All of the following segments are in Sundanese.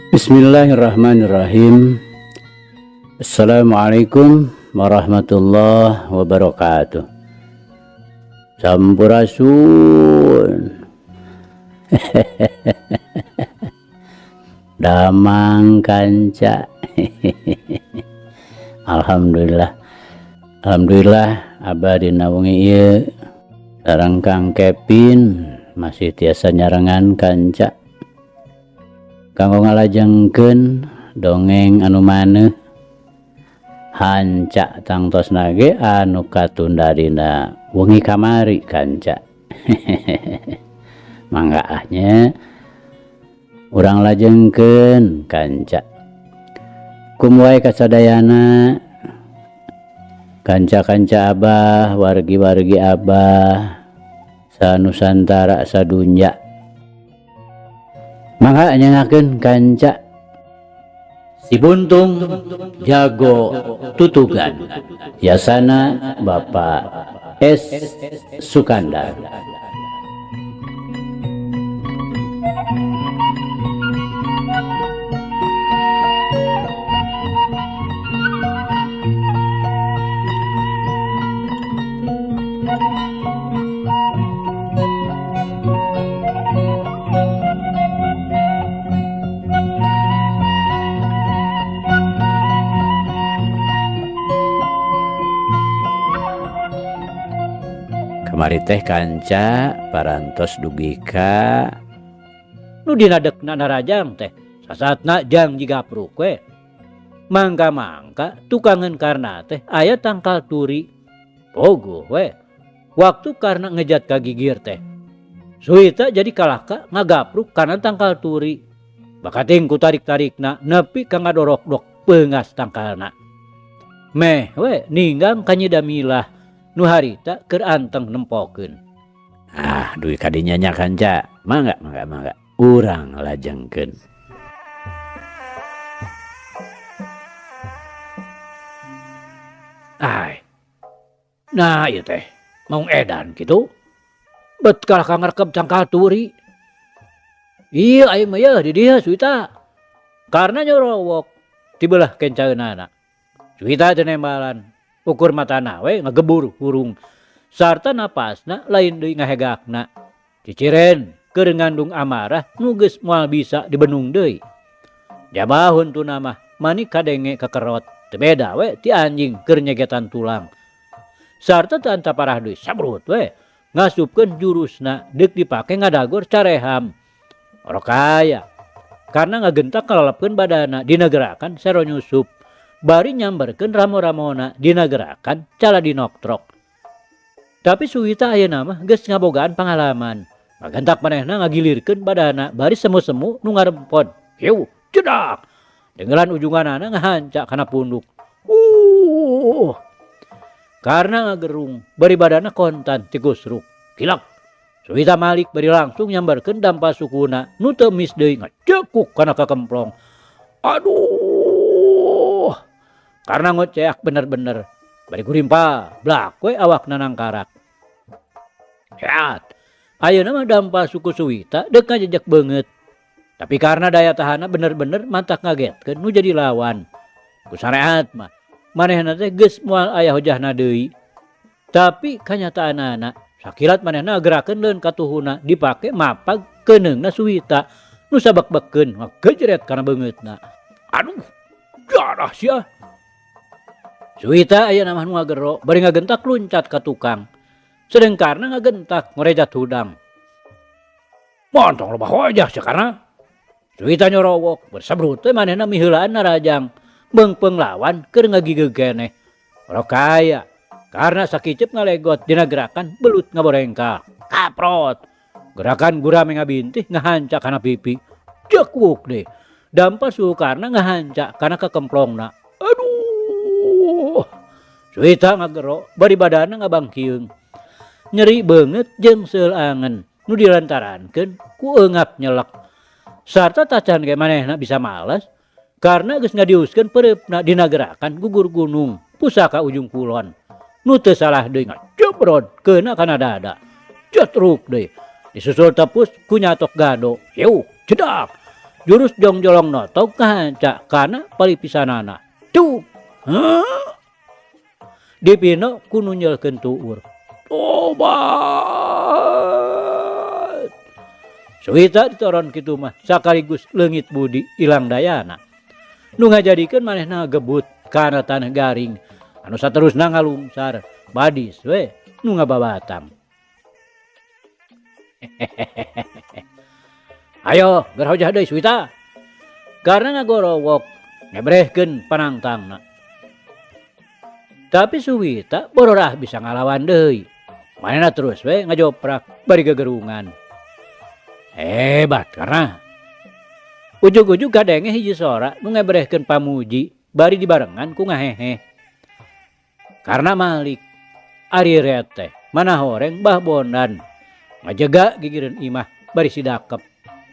Bismillahirrahmanirrahim. Assalamualaikum warahmatullahi wabarakatuh. Sampurasun. Damang kanca. Alhamdulillah. Alhamdulillah abah dina wengi ieu sareng Kang Kevin masih tiasa nyarengan kanca. Kanggo ngalajengkeun dongeng anu maneuh hanca tangtosna ge anu katunda dina wengi kamari kanca. Mangga ah nya urang lajengkeun kanca. Kum wae kasadayana kanca-kanca abah, wargi-wargi abah sanusantara sadunya. Mangga nyengakeun kanca Si Buntung Jago Tutugan Yasana Bapak S Sukandar. Kamari teh kanca parantos dugi ka nu dinadekna narajang teh sasatna jang jigapruk we. Mangka-mangka tukangan karna teh aya tangkal turi. Pogo we. Waktu karna ngejat ka gigir teh. Suita jadi kalahka ngagapruk kana tangkal turi. Bakating ku tarik-tarikna nepi ka ngadorok-dok peungas tangkalna. Meh we ninggang kanyida milah nu harita keur anteng nempokeun. Ah, duit kadinya nya kanca. Mangga, mangga, mangga. Urang lajengkeun. Ai. Nah, ieu teh maung edan kitu. Bet kalah ka ngarkeb tangkal turi. Ieu aing mah yeuh di dieu Suita. Karena nyorowok tibelah kencaeunana. Suita teh nembalan. Ukur matana we ngagebur hurung. Sarta napasna lain deui ngahegakna. Ciciren keur ngandung amarah nu geus moal bisa dibenung deui. Jabah huntuna mah mani kadenge kekerot. Teu beda we ti anjing keur nyegetan tulang. Sarta teu antaparah deui sabrut we ngasupkeun jurusna deuk dipake ngadagor careham. Orok kaya karena ngagentak ngalalepkeun badana dina gerakan sero nyusup. Bari nyamberkeun ramo-ramona dina gerakan cala dinoktrok. Tapi Suwita ayeuna mah geus ngabogaan pangalaman. Magentak manehna ngagilirkeun badana bari semu-semu nu ngarempon. Hiu, jedak. Denggelan ujunganana ngahanca kana punduk. Karena ngagerung bari badana kontan tikusruk. Kilak. Suwita malik bari langsung nyamberkeun dampa sukuna nu teu mis deui ngacekuk kana kakemplong. Aduh. Karena ngoceak bener-bener. Bari kurimpa, blak we awakna nangkarak. Heat. Ayeuna mah dampa suku Suwita deuk ngajejek beungeut. Tapi karena daya tahanna bener-bener mantak ngagetkeun nu jadi lawan. Ku sareat mah manehna teh geus moal aya hojahna deui. Tapi kanyataanana sakilat manehna gerakeun leun katuhuna dipake mapag keuneungna Suwita nu sabek-bekeun ngagejret kana beungeutna. Aduh, jarah sia. Suwita ayeuna mah nu ngagero bari ngagentak luncat ka tukang. Sedeng karna ngagentak ngorejat hudang. Montong loba hojah sia karna. Suwita nyorowok bersabrut teh manehna miheulaan narajang. Beungpeung lawan keur ngagigeug keneh. Orok kaya karena sakiceup ngalegot dina gerakan belut ngaborengkak. Kaprot. Gerakan gurame ngabintih ngahanca kana pipi. Cekwuk deh. Dampa suhu karna ngahanca kana kekemplongna. Aduh. Suwita ngagero bari badana ngabangkiung. Nyeri beungeut jeung seul angen nu dilantarankeun ku eungap nyelek. Sarta tacan ge manehna bisa males karena geus ngadiuskeun pereupna dina gerakan gugur gunung pusaka ujung kulon. Nu teu salah deui ngajebrod keuna kana dada. Cetruk deui. Disusul tepus ku nyatok gado. Hiu, cedak. Jurus jongjolong notog kahanca kana palipisanana. Tuh. Hah? Dipino ku nu nyelkeun tuur. Tobat. Suwita ditoron kitu mah sakaligus leungit budi ilang dayana. Nu ngajadikeun manehna gebut kana tanah garing anu saterusna ngalungsar badis we nu ngababatang. Ayo gerhojah deui Suwita. Karena ngagorowok ngebrehkeun panangtangna. Tapi Suwita bororah bisa ngalawan deui. Manehna terus we ngajoprak bari gegerungan. Hebat karena ujug-ujug kadenge hiji sora nu ngebrehkeun pamuji bari dibarengan ku ngahehe. Karena Malik ari reteh mana horeng Bah Bondan ngajega gigireun imah bari sidakep.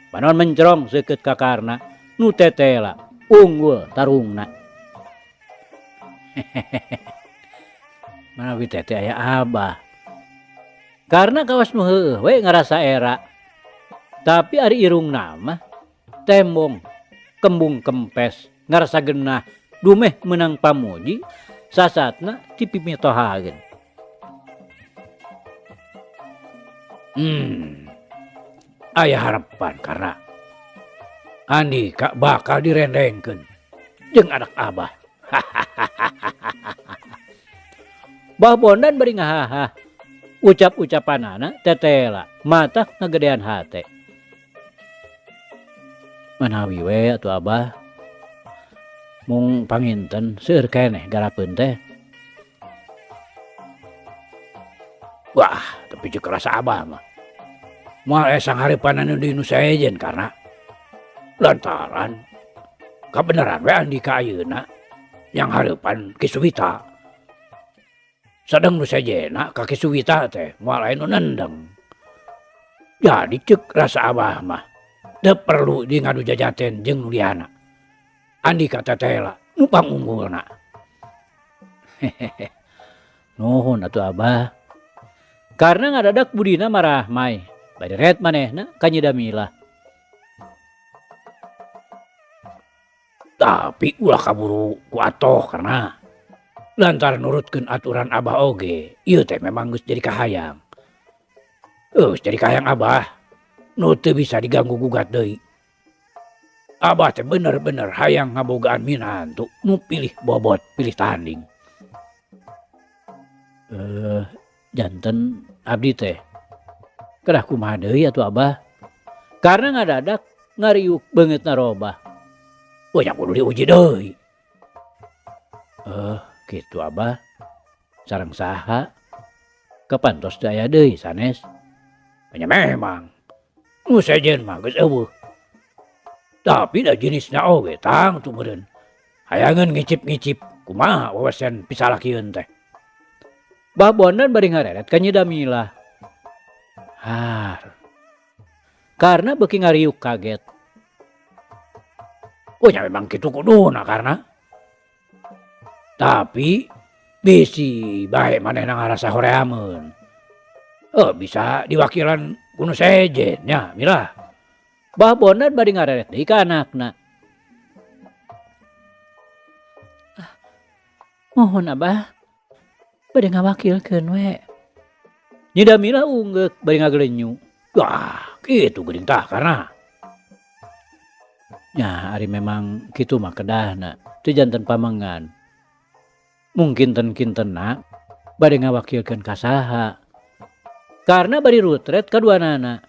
Panon mencerong seukeut ka Karna nu tetela unggul tarungna. Manawi tete aya abah. Karena kawas nu heueuh we ngarasa era. Tapi ari irungna mah tembong kembung kempes ngarasa genah dumeh meunang pamuji sasatna ti pimitohageun. Aya harapan karena Andika bakal direndengkeun jeung anak abah. Bah Bondan bari ngahahah. Ucap-ucapanana tetela matak ngagedean hate. Manawi we atuh abah mung panginten seueur keneh garapeun teh. Wah, tapi jeung rasa abah mah moal esa ngarepan anu di nu sejen karena lantaran kabeneran we Andika ayeuna yang hareupan Ki Suwita. Sadeng nu sejena ka Ki Suwita teh moal aya nu nendeng. Jadi ceuk rasa abah mah teu perlu di ngadu jajaten jeung nu liana. Andika tetela nu pangunggulna. Nuhun atuh abah. Karena ngadadak budina marahmai bari ret manehna ka Nyi Damilah. Tapi ulah kaburu ku atoh karena lantaran nurutkeun aturan abah oge ieu teh memang geus jadi kahayang. Geus jadi kahayang abah nu teu bisa diganggu gugat deui. Abah teh bener-bener hayang ngabogaan minantu nu pilih bobot pilih tanding. Janten abdi teh kedah kumaha deui atuh abah. Karena ngadadak ngariuk beungeutna robah. Oh, nya kudu diuji deui. Kitu abah. Sareng saha? Kapantos teu aya deui sanes. Nya memang. Nu sejen mah geus eueuh. Tapi da jenisna oge tang tu meureun. Hayangeun ngicip-ngicip kumaha wawasan pisalakieun teh. Bah Bondan bari ngareret ka Nyi Damilah. Har. Karena beuki ngariuk kaget. Oh nya memang kitu kuduna karena. Tapi bisi bae manehna ngarasa horeameun. Bisa diwakilan ku nu sejen nya milah. Bah Bondan bari ngareret deui ka anakna. Mohon abah bade ngawakilkeun we. Nyi Damilah unggeuk bari ngagelenyu. Wah, kitu geuning tah karena. Nya ari memang kitu mah kedahna teu janten pamengan. Mungkin kinten-kintenna bade ngawakilkeun ka saha. Karena bari rutret kaduanana.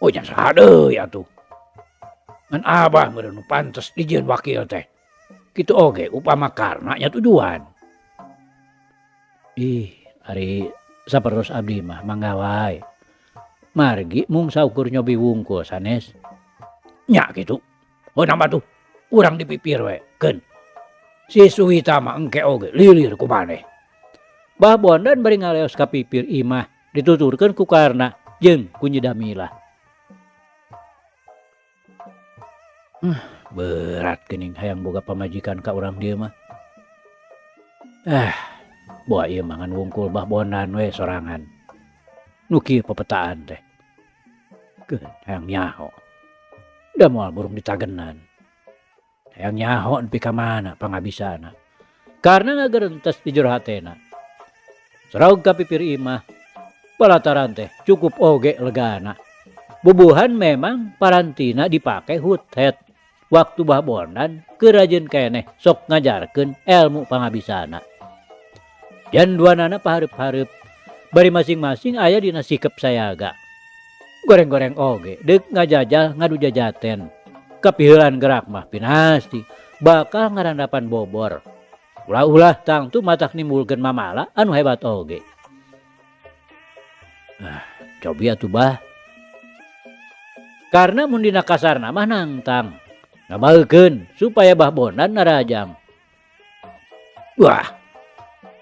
Oh nya saha deui atuh. Ngan abah meureun nu pantes dijieun wakil teh. Kitu oge upama Karna nya tujuan. Ih, ari sapertos abdi mah mangga wae. Margi mung saukur nyobi wungkul sanes. Nya kitu. Oh nambah tuh. Urang dipipir we keun. Si Suwita mah engke oge lilir ku maneh. Bah Bondan bari ngaleos ka pipir imah dituturkeun ku Karna jeung ku Nyi Damilah. Berat geuning hayang boga pamajikan ka urang dieu mah. Boa ieu mah ngan wungkul Bah Bondan we sorangan. Nu kieu pepetaan teh. Keun hayang nyaho. Da moal burung ditagenan. Hayang nyaho nepi ka mana pangabisana. Karna ngagerentes di jero hatena. Serog ka pipir imah, palataran teh cukup oge legana. Bubuhan memang parantina dipake huthet. Waktu Bah Bondan keur rajin keneh sok ngajarkeun elmu pangabisana. Jan duanana pahareup-hareup, bari masing-masing aya dina sikep sayaga. Goreng-goreng oge deuk ngajajal ngadu jajaten. Kapiheulan gerak mah pinasti bakal ngarandapan bobor. Ulah-ulah tangtu matak nimbulkeun mamala anu hebat oge. Ah, cobi atuh Bah. Karena mun dina kasarna mah nangtang. Ngabaekeun supaya Bah Bondan narajang. Wah,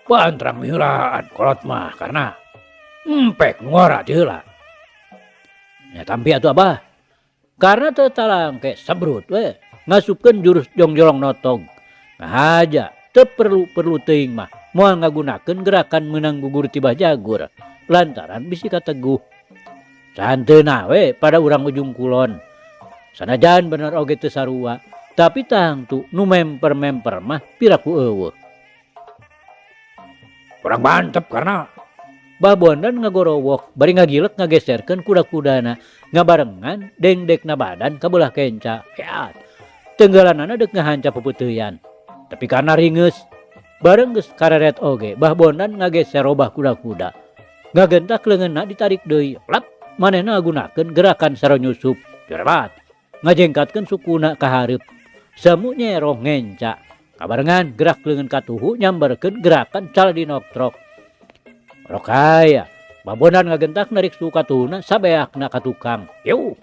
pantrang miheulaan kolot mah karena empek nu ngora ti heula. Nya tampi atuh Abah. Karena teu talangke sebrut we ngasupkeun jurus jongjolong notog. Ngahaja teu perlu-perlu teuing mah moal ngagunakeun gerakan meunang gugur tibah jagur lantaran bisi kateguh. Sahanteuna we pada urang ujung kulon. Sanajan bener oge teu sarua, tapi tangtu nu memper-memper mah piraku eueuh. Kurang mantep karena Bah Bondan ngagorowok bari ngagilek ngageserkeun kuda-kudana ngabarengan dengdekna badan kabelah kenca. Heat. Tenggelanana deuk ngahanca pepeuteuyan. Tapi karena ringeus bareng geus kareret oge Bah Bondan ngageser robah kuda-kuda. Ngagentak leungeunna ditarik deui. Lap manehna ngagunakeun gerakan saronyusup. Jerebat. Ngajengkatkeun sukuna ka hareup. Semu nyeroh ngenca. Kabarengan gerak leungeun katuhu nyamberkeun gerakan caladinoktrok. Rokaya, Bah Bondan ngagentak narik suku katuhuna sabeakna ka tukang. Yuh,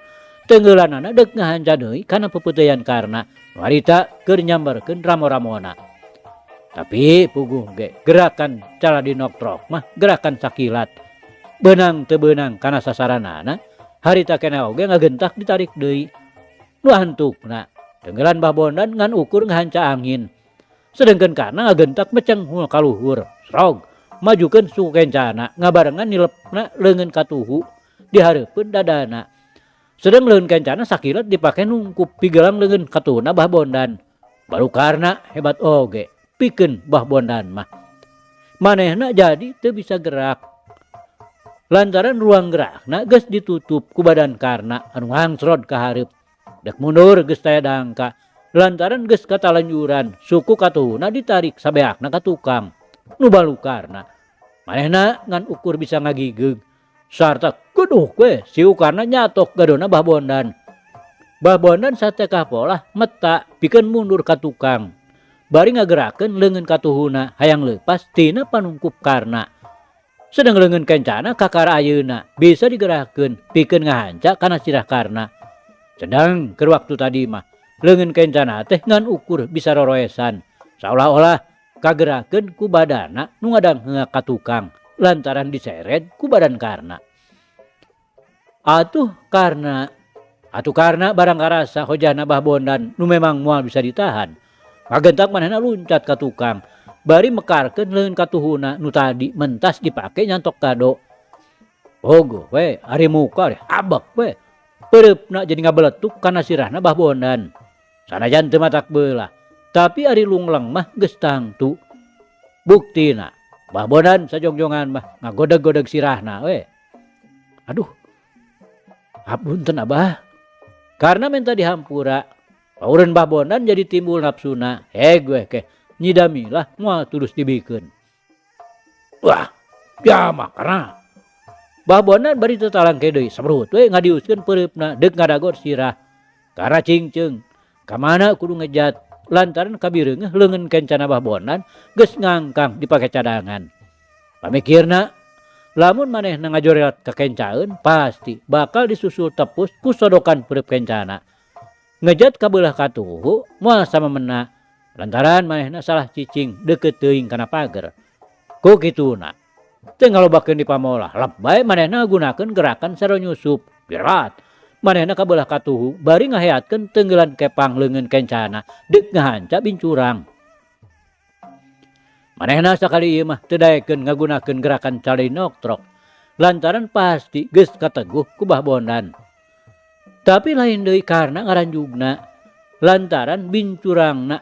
tenggelanana deuk ngahanca deui kana pepeuteuyan karna nu harita keur nyamberkeun ramo-ramona. Tapi puguh ge gerakan caladinoktrok mah gerakan sakilat. Beunang teu beunang kana sasaranana, harita keneh oge ngagentak ditarik deui. Nu hantukna, tenggelan Bah Bondan ngan ukur ngahanca angin. Sedengkeun karna ngagentak meceng hul kaluhur. Srog, majukeun suku kencana ngabarengan nilepna leungeun katuhu dihareupeun dadana. Sedeng leungeun kencana sakilat dipake nungkup pigelang leungeun katuhuna Bah Bondan. Baru karna hebat oge pikeun Bah Bondan mah. Manehna jadi teu bisa gerak. Lantaran ruang gerakna geus ditutup ku badan karna anu ngangsrod ka hareup. Dek mundur geus taya dangka. Lantaran geus katalanjuran suku katuhuna ditarik sabeakna ka tukang. Nu balukarna manehna ngan ukur bisa ngagigeug sarta geduh we siu karna nyatok gadona Bah Bondan. Bah Bondan satekah polah meta pikeun mundur ka tukang. Bari ngagerakeun leungeun katuhuna hayang leupas tina panungkup karna. Sedeng leungeun kencana kakara ayeuna bisa digerakkeun pikeun ngahanca kana sirah karna. Sedang keur waktu tadi mah leungeun kencana teh ngan ukur bisa roroesan saolah-olah kagerakeun ku badana nu ngadangheua ka tukang lantaran diseret ku badan karna. Atuh karna barang karasa hojahna Bah Bondan nu memang moal bisa ditahan. Ngagentak manehna luncat ka tukang bari mekarkeun leungeun katuhuna nu tadi mentas dipake nyantok gado. Ogoh we ari muka ari habek we. Peureupna jadi ngabeletuk kana sirahna Bah Bondan. Sanajan teu matak beulah, tapi ari lungleng mah geus tangtu. Buktina Bah Bondan sajongjongan mah ngagodeg-godeg sirahna we. Aduh. Hapunten Abah. Karena minta dihampura, paureun Bah Bondan jadi timbul nafsuna. Heg we keh nyidamilah moal terus dibikeun. Wah, jama karena Bah Bondan bari teu talangke deui sebrut we ngadiuskeun peureupna deuk ngadagor sirah. Karena cingceung ka mana kudu ngejat lantaran kabireungeuh leungeun kencana Bah Bondan geus ngangkang dipake cadangan. Pamikirna lamun manehna ngajorelat ka kencaeun pasti bakal disusul tepus ku sodokan peureub kencana. Ngejat ka beulah katuhu moal samemena lantaran manehna salah cicing deukeut teuing kana pager. Ku kituna teu ngalobakeun di pamolah lep bae manehna ngagunakeun gerakan saronyusup. Berat manehna ka beulah katuhu bari ngaheatkeun tenggelan kepang leungeun kencana deuk ngahanca bincurang. Manehna sakali ieu mah teu daekeun ngagunakeun gerakan calinoktrok lantaran pasti geus kateguh ku Bah Bondan. Tapi lain deui karna ngaranjugna lantaran bincurangna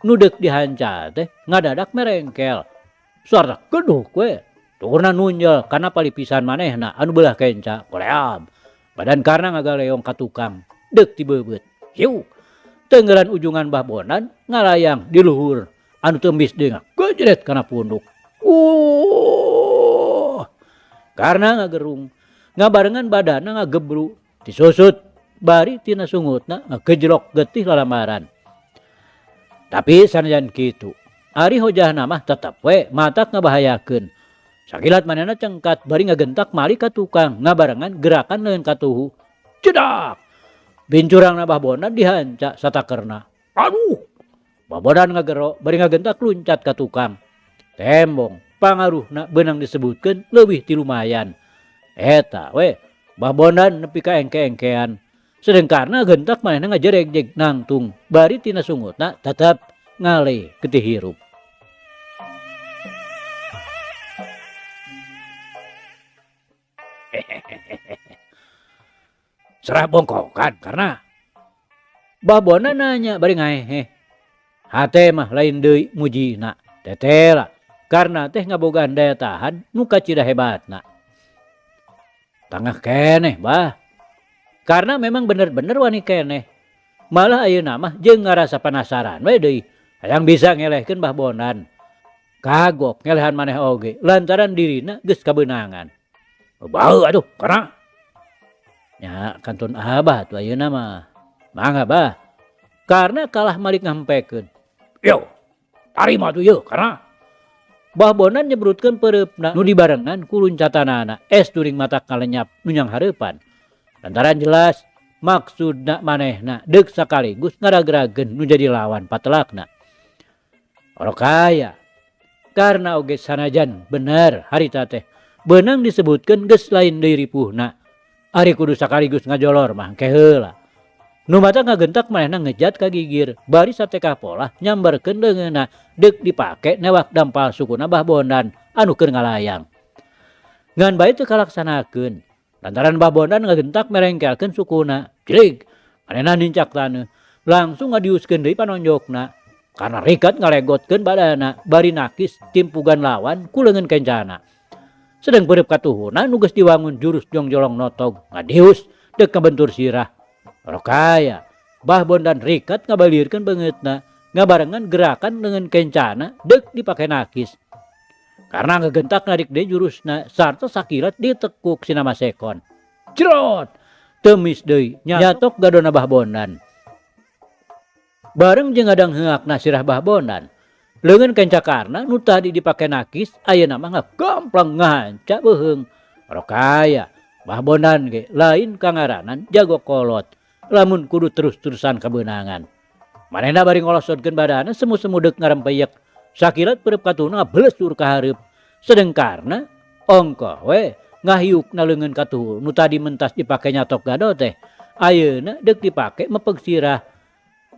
nu deuk dihanca teh ngadadak merengkel. Sarta geduk we tuurna nunjel kana palipisan manehna anu beulah kenca koleam. Badan karna ngagaleong ka tukang deuk tibeubeut. Hiu tenggelan ujungan Bah Bondan ngalayang di luhur anu tembis deui ngagejret kana punduk. Karna ngagerung ngabarengan badanna ngagebru disusut bari tina sungutna ngagejlok getih lalamaran. Tapi sanajan kitu ari hojahna mah tetep we matak ngabahayakeun. Sakilat manehna cengkat bari ngagentak malik ka tukang ngabarengan gerakan leungeun katuhu. Cedak! Bincurangna Bah Bondan dihanca satakerna. Aduh! Bah Bondan ngagero bari ngagentak luncat ka tukang. Tembong pangaruhna beunang disebutkeun leuwih ti lumayan. Eta we Bah Bondan nepi ka engke-engkean. Sedengkarna gentak manehna ngajereg-jeg nangtung bari tina sungutna tetep ngaleh getih hirup. Serah bongkokan karena Bah Bondan nanya bari ngaeheh. Hate mah lain deui mujina tetela karena teh ngabogaan daya tahan nu kacida hebatna. Tangah keneh bah. Karena memang bener-bener wani keneh. Malah ayeuna mah jeung ngarasa penasaran we deui hayang bisa ngelehkeun Bah Bondan. Kagok ngelehan maneh oge lantaran dirina geus kabeunangan. Bau atuh karena nya kantun abah atuh ayeuna mah. Mangga bah. Karena kalah malik ngampekeun. Yo, tarima atuh yeuh karena Bah Bondan nyebrutkeun peureupna nu dibarengan ku luncatanana es during mata kalenyap nu nyang hareupan. Lantaran jelas maksudna manehna deuk sakaligus ngaragrageun nu jadi lawan patelakna. Orok kaya karena oge sanajan bener harita teh beunang disebutkeun geus lain deui ripuhna. Ari kudu sakaligus ngajolor mah engke heula. Nu mata ngagentak manehna ngejat ka gigir bari satekah polah nyamberkeun leungeunna deuk dipake newak dampal sukuna Bah Bondan anu keur ngalayang. Ngan bae teu kalaksanakeun lantaran Bah Bondan ngagentak merengkelkeun sukuna. Jlig manehna nincak taneuh langsung ngadiuskeun deui panonjokna karena rikat ngalegotkeun badana bari nakis timpugan lawan ku leungeun kencana. Sedeng peureub katuhuna nu geus diwangun jurus jongjolong notog ngadius deuk ngabentur sirah. Rokaya Bah Bondan rikat ngabalirkeun beungeutna ngabarengan gerakan leungeun kencana deuk dipake nakis. Karena ngagentak narik deui jurusna sarta sakilat ditekuk sina masekon. Cerot! Temis deui nyatok gadona Bah Bondan. Bareng jeung ngadang heuakna sirah Bah Bondan. Leungeun kenca karna nu tadi dipake nakis ayeuna mah ngagamplang ngahanca beuheung. Rokaya Bah Bondan ge lain kangaranan jago kolot lamun kudu terus-terusan kabeunangan. Manehna bari ngolosodkeun badana semu-semu deuk ngarempeyek. Sakilat peureub katuhna ngablesur ka hareup. Sedengkarna ongkoh we ngahiukna leungeun katuhu nu tadi mentas dipake nyatok gado teh ayeuna deuk dipake mepeg sirah.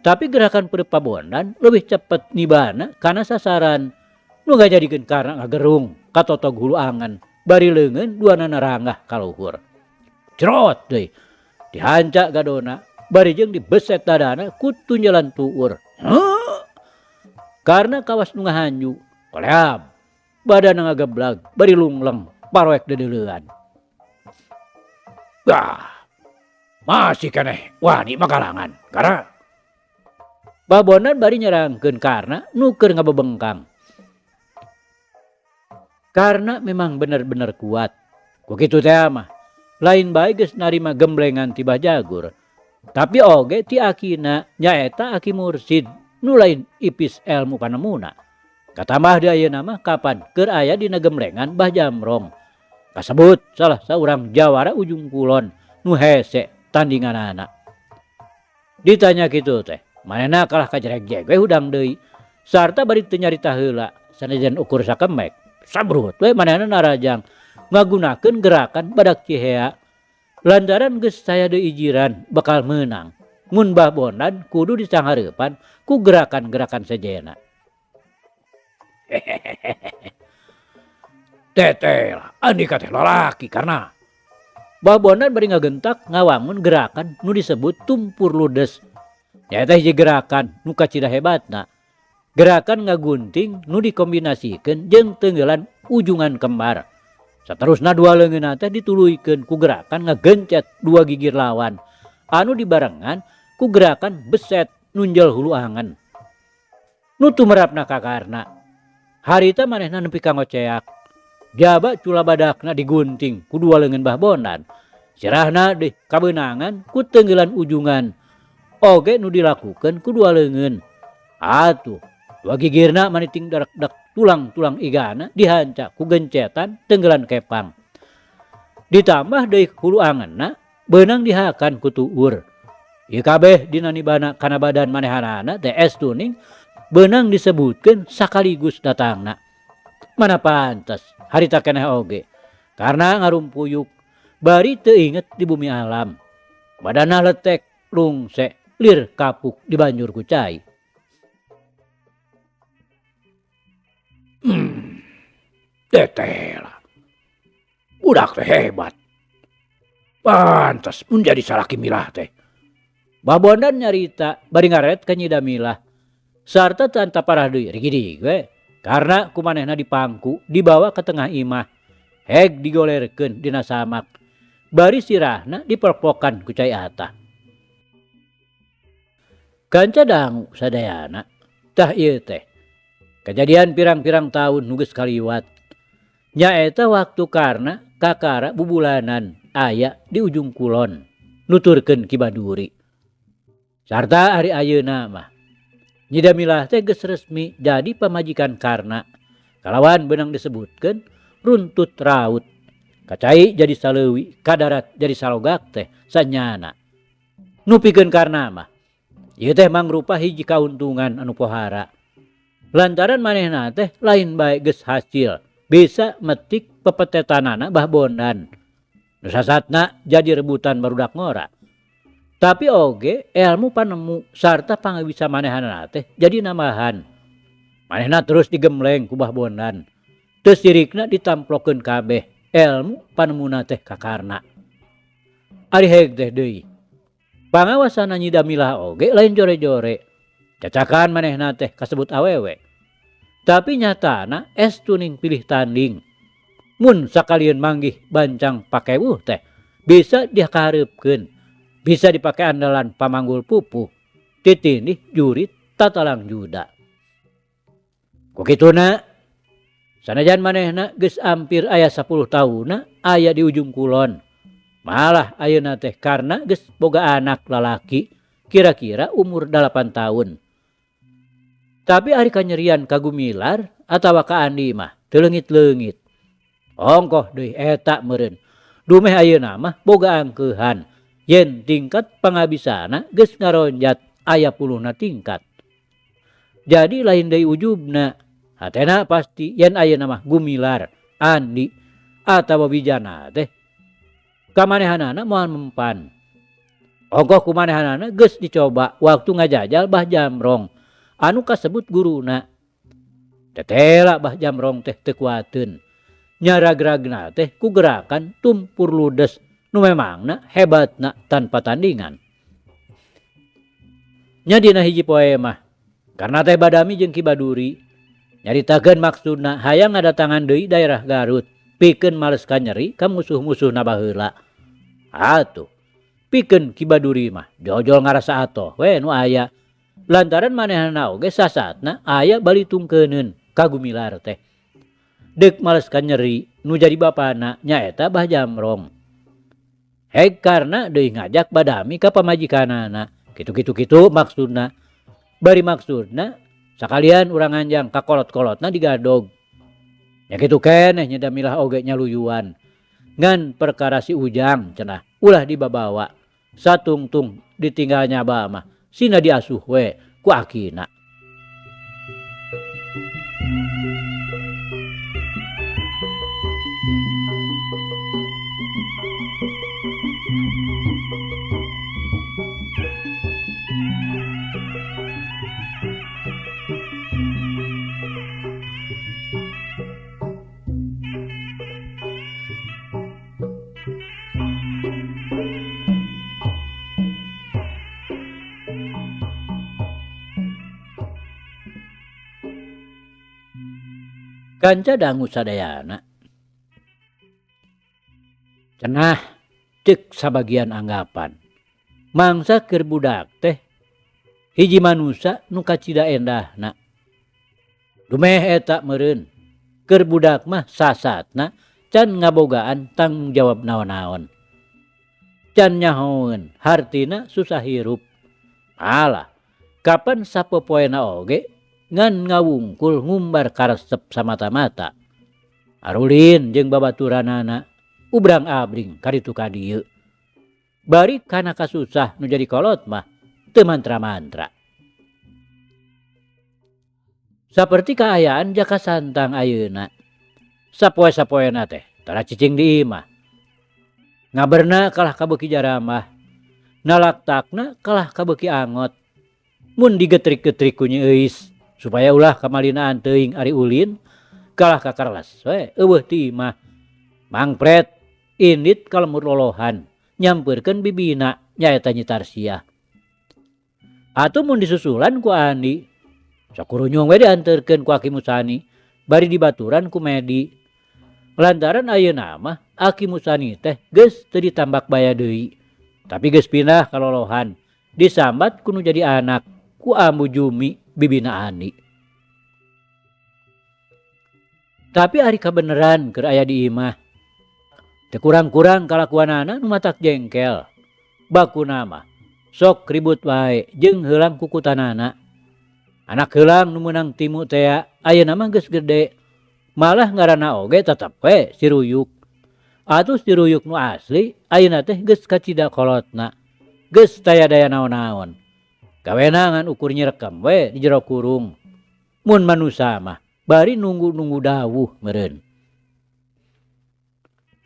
Tapi gerakan peureub Bondan leuwih cepet nibana kana sasaran nu ngajadikeun karna ngagerung katotog hulu angan bari leungeun duanana ranggah ka luhur. Cerot deui dihanca gadona bari jeung dibeset dadana ku tunjalan tuur. Heuh! Karena kawas nu ngahanju koleam badana ngageblag bari lungleng paroek deudeulean. Bah, masih keneh wani makalangan karena Bah Bondan bari nyerangkeun karna nu keur ngabebengkang. Karena memang bener-bener kuat. Ku kitu teh mah lain bae geus narima gemblengan ti Bah Jagur. Tapi oge ti akina nyaeta Aki Mursid nu lain ipis elmu panemuna. Katambah di ayeuna mah kapan keur aya dina gemblengan Bah Jamrong. Kasebut salah saurang jawara ujung kulon nu hese tandinganana. Ditanya kitu teh, manehna kalah kajereg-jeg we hudang deui. Sarta bari teu nyarita heula sanajan ukur sakemek. Sabrut we manehna narajang ngagunakeun gerakan badak cihea. Lantaran geus saya deui ijiran bakal meunang. Mun Bah Bondan kudu disanghareupan ku gerakan-gerakan sejena. Teteh lah, andika teh lalaki karena Bah Bondan bari ngagentak ngawangun gerakan nu disebut tumpur ludes. Nyaeta hiji gerakan nu kacida hebatna. Gerakan ngagunting nu dikombinasikeun jeung teunggelan ujungan kembar. Saterusna dua leungeunna teh dituluykeun ku gerakan ngagencet dua gigir lawan anu dibarengan ku gerakan beset nunjel hulu angen. Nu tumerapna ka Karna. Harita manehna nepi ka ngoceak. Jaba cula badakna digunting ku dua leungeun Bah Bondan. Sirahna deh kabeunangan ku teunggelan ujungan. Oge nu dilakukeun ku dua leungeun. Atuh, dua gigirna maniting darak-dak tulang-tulang igana dihanca ku gencetan teunggelan kepang. Ditambah deui hulu angenna beunang dihakan ku tuur. Ieu kabeh dina nibana kana badan manehanana teh es tuning beunang disebutkeun sakaligus datangna. Mana pantes harita keneh oge karena ngarumpuyuk bari teu inget di bumi alam. Badanna letek lungse lir kapuk dibanjur ku cai. Tetela. Budak teh hebat. Pantes mun jadi salaki milah teh. Bah Bondan nyarita bari ngaret ka Nyida Milah. Sarta teu parah deui rigidig we. Karena ku manehna dipangku dibawa ke tengah imah. Heg digolerkeun dina samak. Bari sirahna diperpokan ku cai atah. Kanca dangu sadayana tah ieu teh. Kejadian pirang-pirang tahun nu geus kaliwat. Nyaeta waktu Karna kakara bubulanan aya di ujung kulon nuturkeun Ki Baduri. Sarta ari ayeuna mah Nyida Milah teh geus resmi jadi pamajikan Karna. Kalawan beunang disebutkeun runtut raut. Kacai jadi saleuwi, kadarat jadi salogak teh sanyana. Nu pikeun Karna mah ieu teh mangrupa hiji kauntungan anu pohara. Lantaran manehna teh lain bae geus hasil bisa metik pepetetanana Bah Bondan. Nu sasatna jadi rebutan barudak ngora. Tapi oge ilmu panemu sarta pangawisa manehanana teh jadi nambahan. Manehna terus digemleng ku Bah Bondan. Teu sirikna ditamplokeun kabeh ilmu panemuna teh ka Karna. Ari heg teh deui. Pangawasana Nyida Milah oge lain jore-jore. Cacakan manehna teh kasebut awewe. Tapi nyatana es tuning pilih tanding. Mun sakalieun manggih bancang pakewuh teh bisa dikahareupkeun. Bisa dipake andalan pamanggul pupuh. Titindih jurit tatalang juda. Ku kituna sanajan manehna geus ampir aya 10 taunna aya di ujung kulon. Malah ayeuna teh Karna geus boga anak lalaki kira-kira umur 8 tahun. Tapi ari kanyerian ka Gumilar atawa ka Andi mah teu leungit-leungit. Ongkoh deui eta meureun. Dumeh ayeuna mah boga angkeuhan yen tingkat pangabisana geus ngaronjat aya puluhna tingkat. Jadi lain deui ujubna. Hatena pasti yen ayeuna mah Gumilar, Andi atawa Wijana teh kamanehanana moal mempan. Ongkoh kumanehanana geus dicoba waktu ngajajal Bah Jamrong anu kasebut guruna. Tetela Bah Jamrong teh teu kuateun. Nyaragragna teh ku gerakan tumpur ludes nu memangna hebatna tanpa tandingan. Nya dina hiji poe mah karena teh badami jeung Ki Baduri nyaritakeun maksudna hayang ngadatangan deui daerah Garut pikeun males kanyeri ka musuh-musuhna baheula. Atuh pikeun Ki Baduri mah jojol ngarasa atoh we nu aya lantaran manehna oge sasatna aya balitungkeuneun ka Gumilar teh. Deuk males kanyeri nu jadi bapana nyaeta Bah Jamrong. Heg Karna deui ngajak badami ka pamajikanana. Kitu-kitu kitu maksudna. Bari maksudna sakalian urang anjang ka kolot-kolotna digadog. Nya kitu keneh Nyida Milah oge nyaluyuan. Ngan perkara si Ujang cenah ulah dibabawa. Satungtung ditinggal nyaba mah sina diasuh we ku akina. Kanca dangu sadayana. Cenah cek sabagian anggapan. Mangsa keur budak teh hiji manusa nu kacida endahna. Dumeh eta meureun keur budak mah sasatna can ngabogaan tanggung jawab naon-naon. Can nyahoeun hartina susah hirup. Alah, kapan sapopoena oge ngan ngawungkul ngumbar karesep samata-mata. Arulin jeung babaturanana ubrang-abring kaditu ka dieu. Bari kana kasusah nu jadi kolot mah teu mantra-mantra. Saperti kaayaan Jaka Santang ayeuna. Sapoe-sapoena teh tara cicing di imah. Ngaberna kalah kabeuki jaramah. Nalaktakna kalah kabeuki angot. Mun digetrik-getrik ku Nyi Euis supaya ulah kamalinaan teuing ari ulin kalah kakarles we eueuh ti imah. Mangpret indit ka lemur lolohan nyampeurkeun bibina nyaeta Nyi Tarsiah. Atuh mun disusulan ku Andi sakurunyung we dianterkeun ku Aki Musani bari dibaturan ku Medi. Lantaran ayeuna mah Aki Musani teh geus teu ditambak baya deui, tapi geus pindah ka lolohan disambat ku nu jadi anak ku Ambu Jumi bibina Andi. Tapi ari kabeneran keur aya di imah teu kurang-kurang kalakuanana nu matak jengkel. Bakuna mah sok ribut wae jeung heulang kukutanana. Anak heulang nu meunang timu tea ayeuna mah geus gede. Malah ngaranna oge tetep we si Ruyuk. Atuh si Ruyuk nu asli ayeuna teh geus kacida kolotna. Geus taya daya naon-naon. Gawena ngan ukur nyirekem we di jero kurung. Mun manusa mah bari nunggu-nunggu dawuh meureun.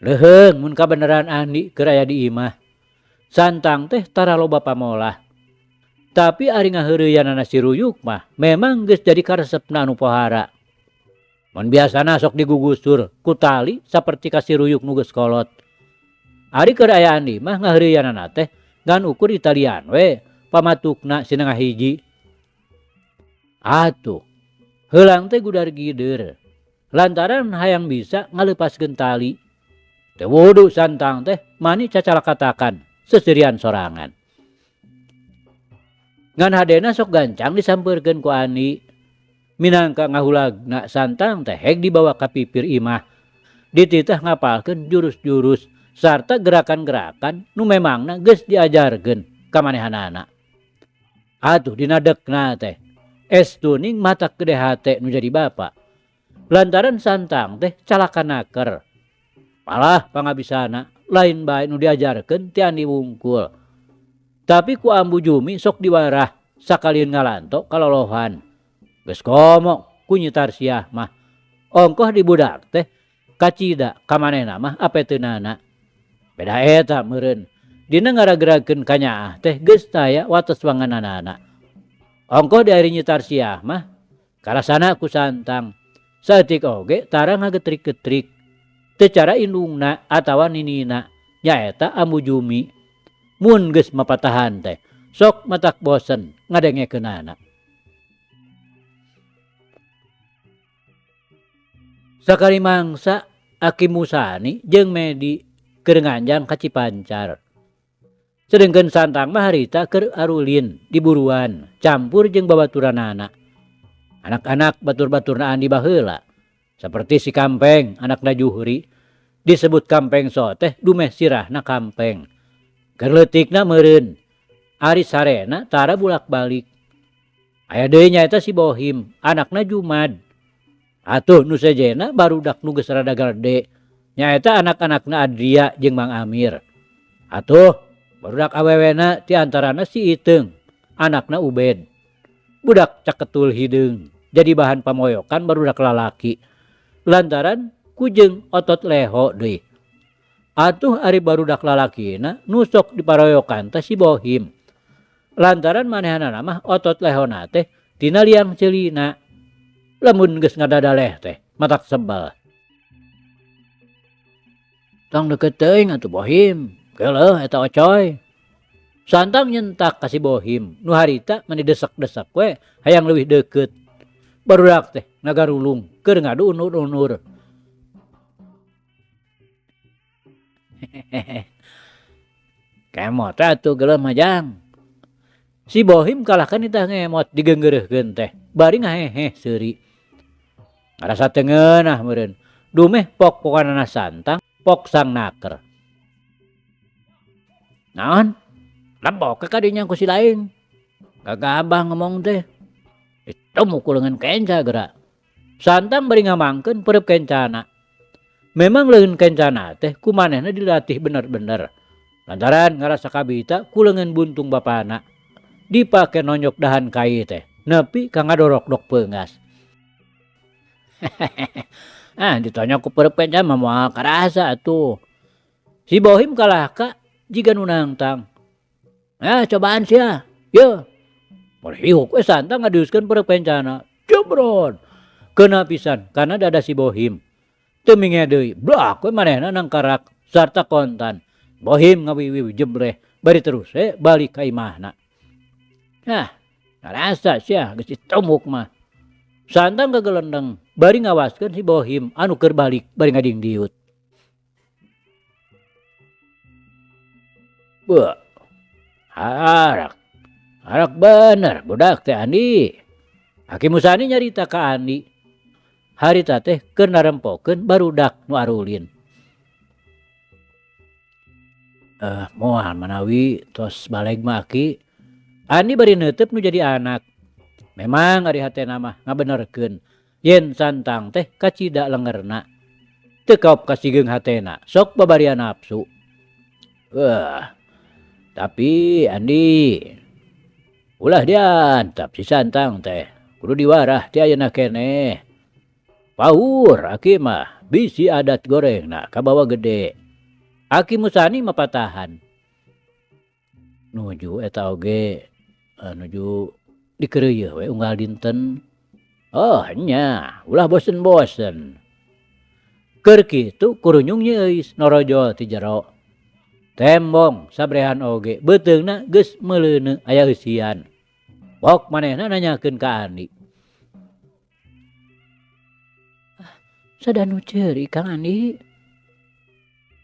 Leuheung mun kabeneran Andi keur aya di imah. Santang teh tara loba pamolah. Tapi ari ngaheureuyanana si Ruyuk mah memang geus jadi karesepna anu pohara. Mun biasana sok digugusur ku tali saperti ka si Ruyuk nu geus kolot. Ari keur aya Andi mah ngaheureuyanana teh ngan ukur Italian we pamatukna sinengah hiji. Atuh, heulang teh gudar gider. Lantaran hayang bisa ngaleupaskeun tali. Teu wudu Santang teh mani cacalakatakan seserian sorangan. Ngan hadena sok gancang disampeurkeun ku Andi. Minangka ngahulagna Santang teh heg dibawa ka pipir imah. Dititah ngapalkeun jurus-jurus sarta gerakan-gerakan nu memangna geus diajarkeun ka manehanana. Atuh dinadekna teh estuning matak gede hate nu jadi bapa. Lantaran Santang teh calaka naker. Malah pangabisana lain bae nu diajarkeun ti Andi wungkul. Tapi ku Ambu Jumi sok diwarah sakalieun ngalanto kalolohan. Geus komo ku Nyi Tarsiah mah. Ongkoh dibudak teh kacida ka manehna mah apeteunana. Beda eta meureun dina ngaragrakeun kanyaah teh geus taya wates wangananana. Ongkoh di ari Nyi Tarsiah mah karasana ku Santang. Saeutik oge tara ngagetrik-getrik. Teu cara indungna atawa ninina nyaeta Ambu Jumi. Mun geus mapatahan teh sok matak bosen ngadengekeunana. Sakali mangsa Aki Musani jeung Medi keur nganjang ka Cipancar. Sedengkeun Santang mah harita keur arulin di buruan campur jeung babaturanana. Anak-anak batur-baturna Andi baheula seperti si Kampeng anakna Juhri disebut Kampeng so teh dumeh sirahna Kampeng. Keur leutikna meureun ari sarena tara bulak-balik. Aya deui nyaeta si Bohim anakna Jumad. Atuh nu sejena barudak nu geus rada gede nyaeta anak-anakna Adria jeung Mang Amir. Atuh barudak awewena ti antarana si Iteung anakna Ubed. Budak caketul hideung jadi bahan pamoyokan barudak lalaki. Lantaran kujeng otot leho deui. Atuh ari barudak lalakina nu sok diparoyokan teh si Bohim. Lantaran manehanana mah otot lehona teh tina liang ceulina. Lamun geus ngadadaleh teh matak sebel. Tong deket teuing atuh Bohim, geuleuh eta ocoy. Santang nyentak ka si Bohim nu harita mani desek-desek we hayang leuwih deukeut. Barudak teh ngagarulung keur ngadu unur-unur. Kemot atuh geuleuh mah jang. Si Bohim kalahkan itah ngemot digeungeureuhkeun teh bari ngaheheh seuri. Ngarasa teu ngeunah meureun. Dumeh pok-pokanana santang pok sang naker. Naon? Lebok ka kadinya ku si laing. Gagabah ngomong teh. Ditumuk ku leungeun kenca geura. Santang bari ngamangkeun peureub kencana. Memang leungeun kencana teh ku manehna dilatih bener-bener. Lantaran ngarasa kabita ku leungeun buntung bapana. Dipake nonyok dahan kai teh nepi ka ngadorok-dok peungas. Ah, ditonyok ku peureub kenca mah moal karasa atuh. Si Bohim kalahka jiga nu nangtang. Ah, cobaan sia. Yeuh. Meriuk we santang ngadiuskeun peureub kencana. Jebrot. Keuna pisan kana dada si Bohim. Teu minge deui, blak we manehna nangkarak sarta kontan. Bohim ngawiwiw jebreh bari terus we balik ka imahna. Hah, ngarasa sia geus ditumuk mah. Santang kagelendeng bari ngawaskeun si Bohim anu keur balik bari ngadingdiut. Beuh. Harak. Harak bener budak teh Andi. Aki Musani nyarita ka Andi. Harita teh keur narempokeun barudak nu arulin. Moal manawi tos baleg mah Aki. Andi bari neuteub nu jadi anak. Memang ari hatena mah ngabenerkeun yen santang teh kacida lengerna. Teu kaop kasigeung hatena, sok babarian nafsu. Tapi Andi ulah diantap si santang teh, kudu diwarah ti ayeuna keneh. Paur aki mah bisi adat gorengna kabawa gede. Aki Musani mapatahan. Nuju eta oge nuju dikeureuyeun we unggal dinten. Oh nya, ulah bosen-bosen. Keur kitu kurunyung Nyi Euis norojol ti jero. Tembong sabrehan oge beuteungna geus meuleuneu aya eusian. Bok manehna nanyakeun ka Andi. Ah, sada nu ceuri Kang Andi.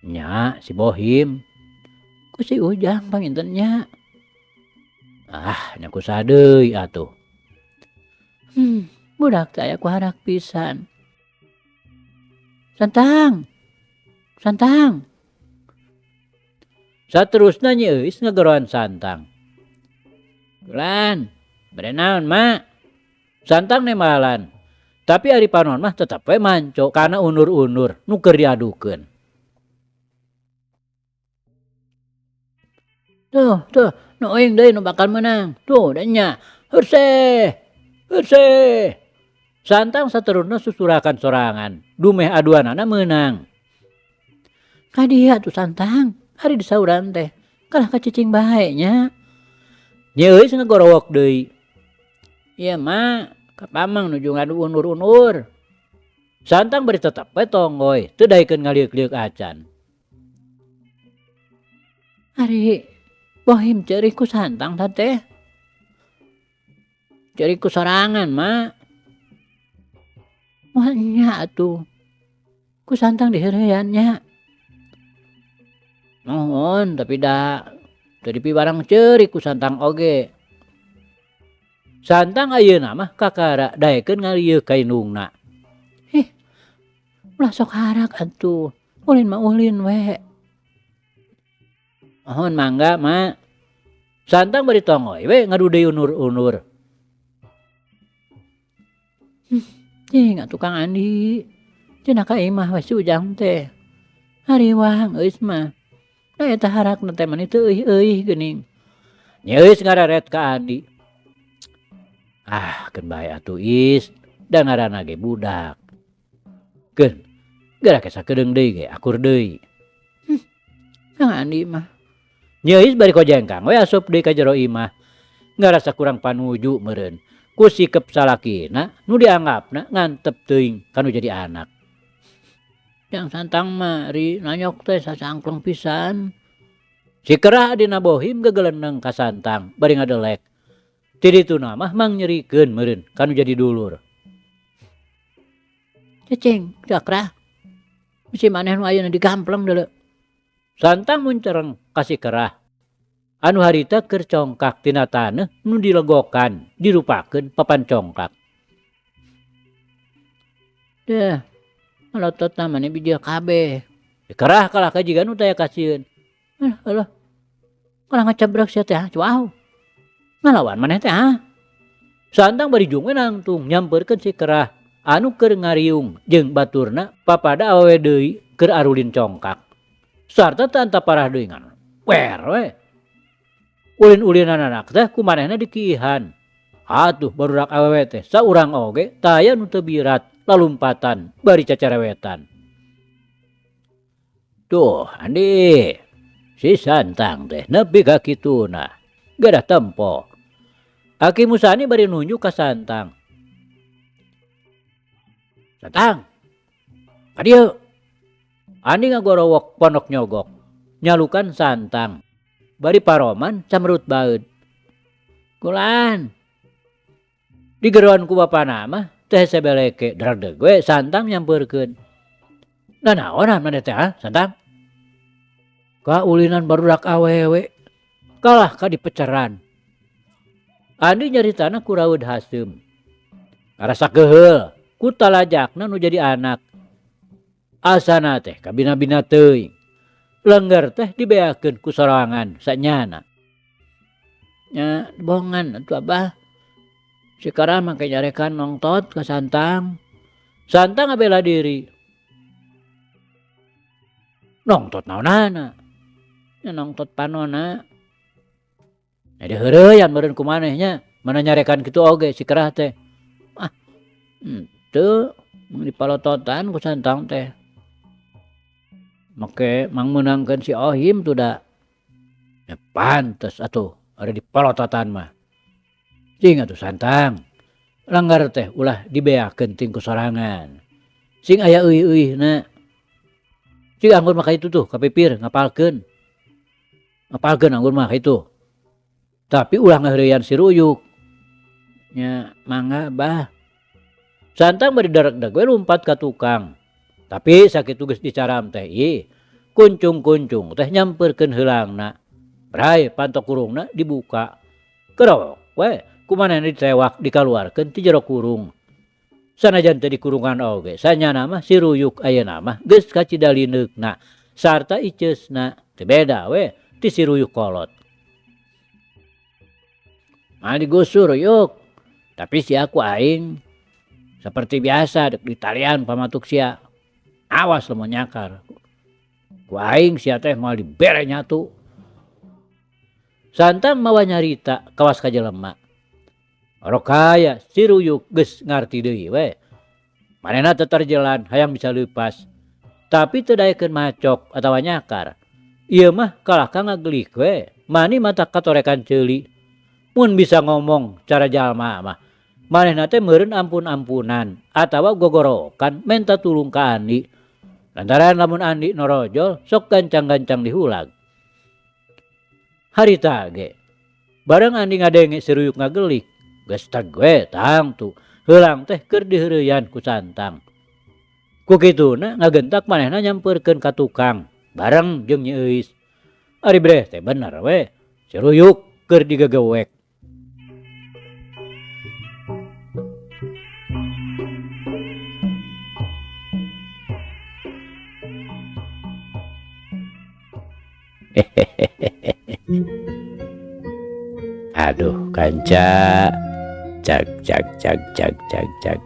Nya si Bohim. Ku si Ujang panginten nya. Ah, nya ku sadeui atuh. Budak teh aya ku harak pisan. Santang. Santang. Saterusna Nyi Euis ngageroan Santang. Kulan, bere naon, Mak? Santang nembalan. Tapi ari panon mah tetep we manco kana unur-unur nu keur diadukeun. Tuh, tuh, nu euing deui nu bakal meunang. Tuh, da nya. Herseh. Herseh. Santang saterusna susurakan sorangan. Dumeh aduanana meunang. Kadia tuh Santang, ari disauran teh kalah ka cicing bae nya. Nyi Euis ngagorowok deui. Ieu mah ka pamang nuju ngadu unur-unur. Santang bari tetep we tonggoy, teu daekeun ngalieuk-lieuk acan. Ari Bohim ceurih ku Santang ta teh. Ceurih ku sorangan, Mak. Moal nya atuh. Ku Santang diheureuyan nya. Nuhun tapi da teu dipibarang ceurih ku Santang oge. Santang ayeuna mah kakara daekeun ngalieuk ka indungna. Hih, ulah sok harak atuh. Ulin mah ulin we. Nuhun mangga, Mak. Santang bari tongoy we ngadu deui unur-unur. Cing atuh Kang Andi. Cenah ka imah we si Ujang teh. Hariwang euis mah. Da eta harakna teh mani teu euih-euih geuning. Nyi Euis ngareret ka Andi. Ah, keun bae atuh Is, da ngaranna ge budak. Keun, geura ke sakedeung deui ge akur deui. Kang Andi mah. Nyi Euis bari kojengkang we asup deui ka jero imah. Ngarasa kurang panuju meureun. Ku sikep salakina nu dianggapna ngantep teuing kanu jadi anak. Jang Santang mah ri nanyok teh sasangkleng pisan. Si kerah adina Bohim gegeleneng ka Santang bari ngadelek. Ti dituna mah mang nyerikeun meureun kanu jadi dulur. Cicing, cakrah. Bisi maneh nu ayeuna digampleng deuleu. Santang muncereng ka si Kerah. Anu harita keur congkak tina taneuh nu dilegokan dirupakeun papan congkak. Deh, malototna maneh bijil kabeh. Dikerah kalah ka jiga nu taya kasieun. Alah, alah. Kalah ngacabrek sia teh, cuau. Ngalawan maneh teh, ha? Santang bari jung we nangtung nyampeurkeun si Kerah anu keur ngariung jeung baturna papada awewe deui keur arulin congkak. Sarta teu anta parah deui ngan wer we. Ulin-ulinan anak teh ku manehna dikiihan. Atuh barudak awewe teh saurang oge taya nu teu birat lalumpatan bari cacarewetan. Duh, Andi, si Santang teh nepi ka kituna. Gadah tempo. Aki Musani bari nunjuk ka Santang. Santang, ka dieu. Andi ngagorowok pondok nyogok, nyalukan Santang. Bari paroman camrut baeud. Kulan. Digeroan ku bapana mah teh sebeleke dregdeg we Santang nyampeurkeun. Nah naonan maneh teh ha, Santang? Kaulinan barudak awewe kalah ka dipeceran. Andi nyaritana ku raeud haseum. Ngarasa keuheul ku talajakna nu jadi anak. Asana teh kabina-bina teuing. Lengger teh dibeakeun ku sorangan sanyana. Nya bohongan atuh abah. Si Karah mah nyarekan nongtot ka Santang. Santang ngabela diri. Nongtot naonana? Nya nongtot panona. Nya diheureuyan meureun ku maneh nya. Mana nyarekan kitu oge si Kerah teh. Ah, henteu dipalototan ku Santang teh. Make mangmeunangkeun si Ohim tuh da. Ya pantes atuh ada dipalototan mah. Cing atuh Santang. Langgar teh ulah dibeakeun ting ku sorangan. Sing aya euih-euihna. Cing anggur mah ka itu tuh kapipir ngapalkeun. Ngapalkeun anggur mah ka itu. Tapi ulah ngaheureuyan si Ruyuk. Nya mangga bah. Santang bari dareg-deg we lumpat ka tukang. Tapi sakitu geus dicaram teh ih, kuncung-kuncung teh nyampeurkeun heulangna. Bray pantok kurungna dibuka. Kerok we kumanehna ditewak dikaluarkeun ti jero kurung. Sanajan teu dikurungan oge, sanyana mah si Ruyuk ayeuna mah geus kacida lineukna sarta iceusna. Teu beda we ti si Ruyuk kolot. Mah digusur Ruyuk, tapi sia ku aing seperti biasa dek ditalian pamatuk sia. Awas lamun nyakar. Ku aing sia teh moal dibere nyatu. Santang mawa nyarita kawas ka jelema. Orok kaya si Ruyuk geus ngarti deui we. Manehna teu terjelan hayang bisa leupas. Tapi teu daekeun macok atawa nyakar. Ieu mah kalah ka ngagelik we. Mani mata katorekan ceuli. Mun bisa ngomong cara jalma mah. Manehna teh meureun ampun-ampunan atawa gogorokan menta tulung ka Andi. Lantaran lamun Andi norojol sok gancang-gancang dihulag. Harita ge bareng Andi ngadenge si Ruyuk ngagelik, geus teg we tangtu heulang teh keur diheureuyaan ku Santang. Ku kituna ngagentak manehna nyampeurkeun ka tukang bareng jeung Nyi Euis. Ari breh teh bener we si Ruyuk keur digegewek. Aduh kanca, cag cag cag cag cag cag.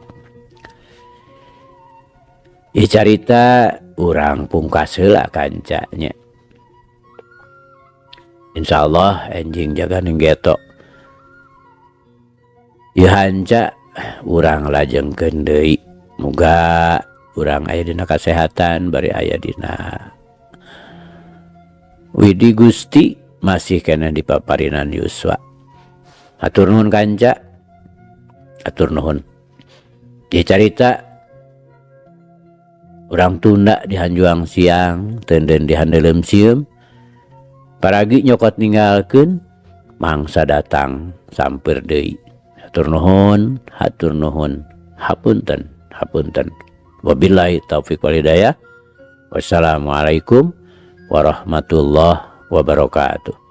Ieu carita urang pungkas heula kanca nya. Insyaallah enjing jaga ning geto. Ieu hanca urang lajengkeun deui. Muga urang aya dina kasehatan bari aya dina Widi Gusti masih kena dipaparinan yuswa. Hatur nuhun kanca. Hatur nuhun. Ieu carita urang tunda di hanjuang siang, teunden di handeuleum sieum. Paragi nyokot ninggalkeun, mangsa datang sampeur deui. Hatur nuhun, hatur nuhun. Hapunten, hapunten. Wabillahi taufik wal hidayah. Wassalamualaikum warahmatullahi wabarakatuh.